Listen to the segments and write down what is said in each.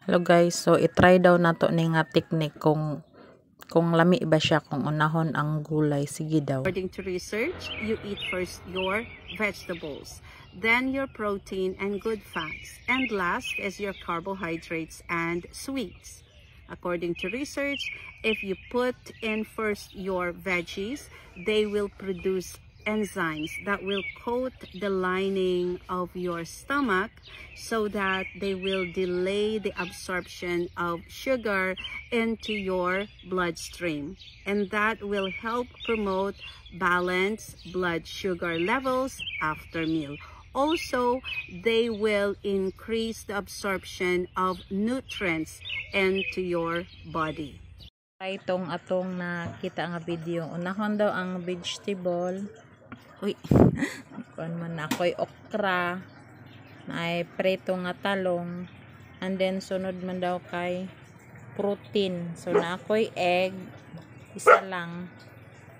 Hello guys, so i-try daw nato ni nga technique kung lami ba siya kung unahon ang gulay. Sige daw. According to research, you eat first your vegetables, then your protein and good fats, and last is your carbohydrates and sweets. According to research, if you put in first your veggies, they will produce enzymes that will coat the lining of your stomach so that they will delay the absorption of sugar into your bloodstream, and that will help promote balanced blood sugar levels after meal. Also, they will increase the absorption of nutrients into your body. Itong atong nakita nga video, unahon daw ang vegetable. Uy, kuan man na ako'y okra, naay preto nga talong, and then sunod man daw kay protein. So na ako'y egg, isa lang,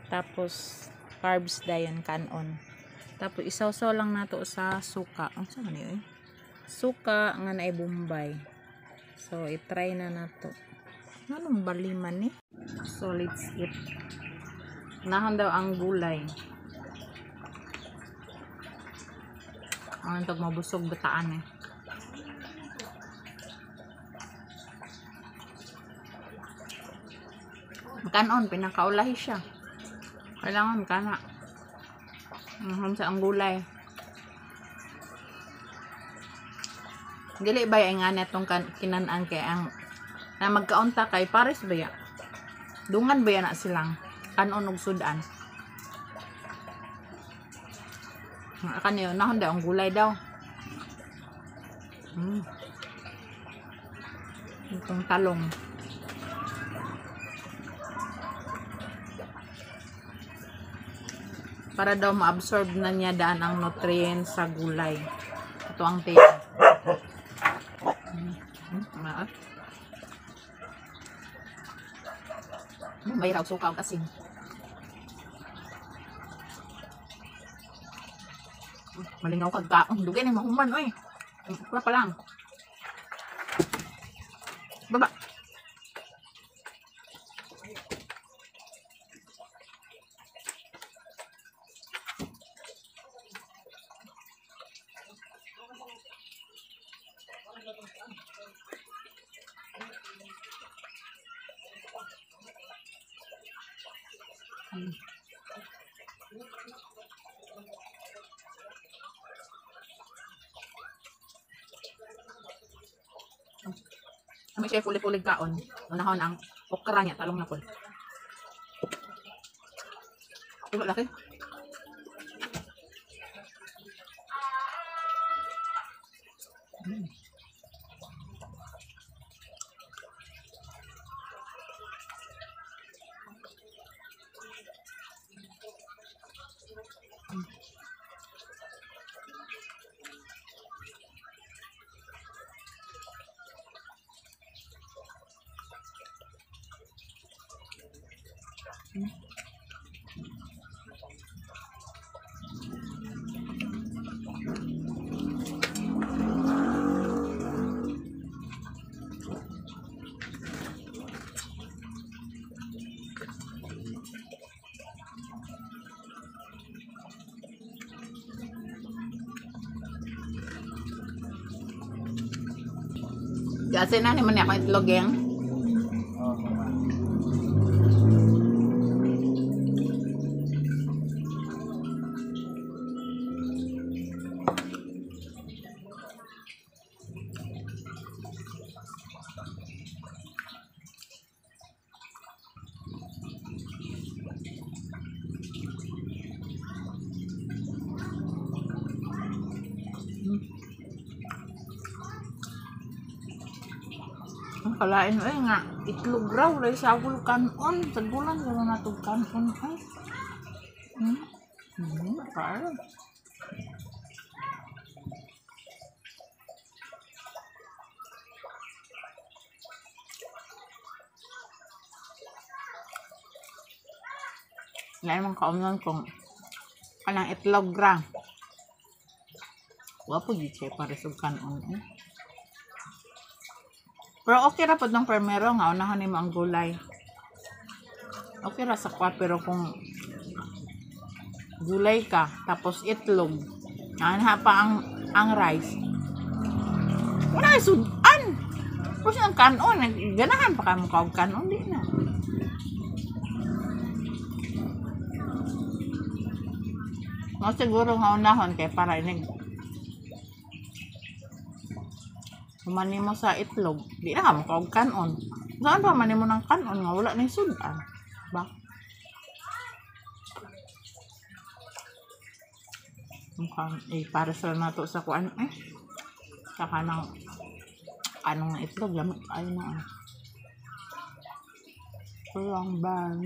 tapos carbs dayon kanon. Tapos isawsaw lang nato sa suka. Unsa man yun? Suka nga naay Bombay. So i-try na nato. Anong baliman ni? So let's eat. Unahon daw ang gulay. Ang tag mabusog bataan eh. Kanon, pinakaulahi siya. Kailangan kana. Unahon sa ang gulay. Dili ba nga netong kinan-an kay ang na magkaunta kay pares ba ya? Dungan ba ya na silang kanon og sudan? Kaniyo, nahon daw ang gulay daw. Itong talong. Para daw ma-absorb na niya daan ang nutrients sa gulay. Ito ang tea. May raw suka og asin. Malingaw kag kaon. Dugay ni mahuman oy. Wala pa lang. Baba. May siya fuli-fuli kaon. Unahon ang okra niya, talong na po. Diba laki? Kasi na naman ako itlog yang. Ang kalain eh nga itlog raw lay sa kanon tagulan ra na tug kanon ay. Kaon. Lain man kaumnon kung kanang itlog ra. Wa po gyud siya para sa kanon eh. Pero okay ra pod ng permero nga unahan nimo ang gulay. Okay ra sa kwa, pero kung gulay ka tapos itlog, anha pa ang rice. Wala sudan. Tapos ang kanon, ganahan pa ka mo kaog kanon, di na. Mo siguro nga unahon kay para inig human nimo sa itlog, di na ka mo kaog kanon. Saan pa man nimo ng kanon nga wala na sudan? Ba? Mukhang eh, para sa nato sa kuan eh. Sa kanang anong itlog, lamig ay na. Walang ban.